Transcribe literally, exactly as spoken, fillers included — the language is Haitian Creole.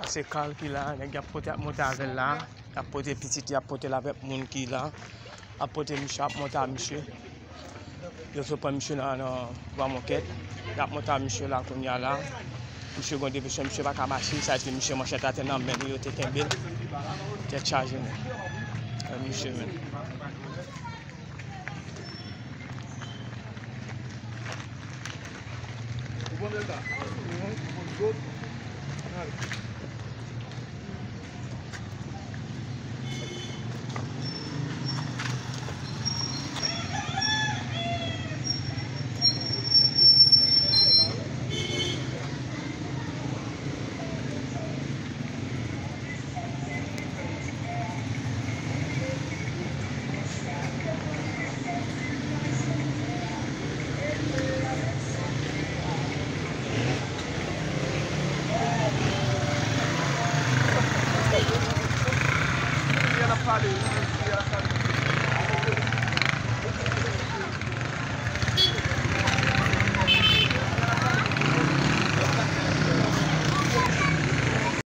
Se Carl ki la, nèg y ap pote, ap monte avè l la. Y ap pote pitit, y ap pote l avèk moun ki la. Ap pote misye, ap monte a misye. Yo sot pran misye nan, nan Bwa Mòkèt. Y ap monte a misye la kounye a la. Misye gen depesyon, misye pa ka mache, sa vle di misye manchèt atè nan men li, yo te kenbe l. Tèt chaje, men. Misye, men.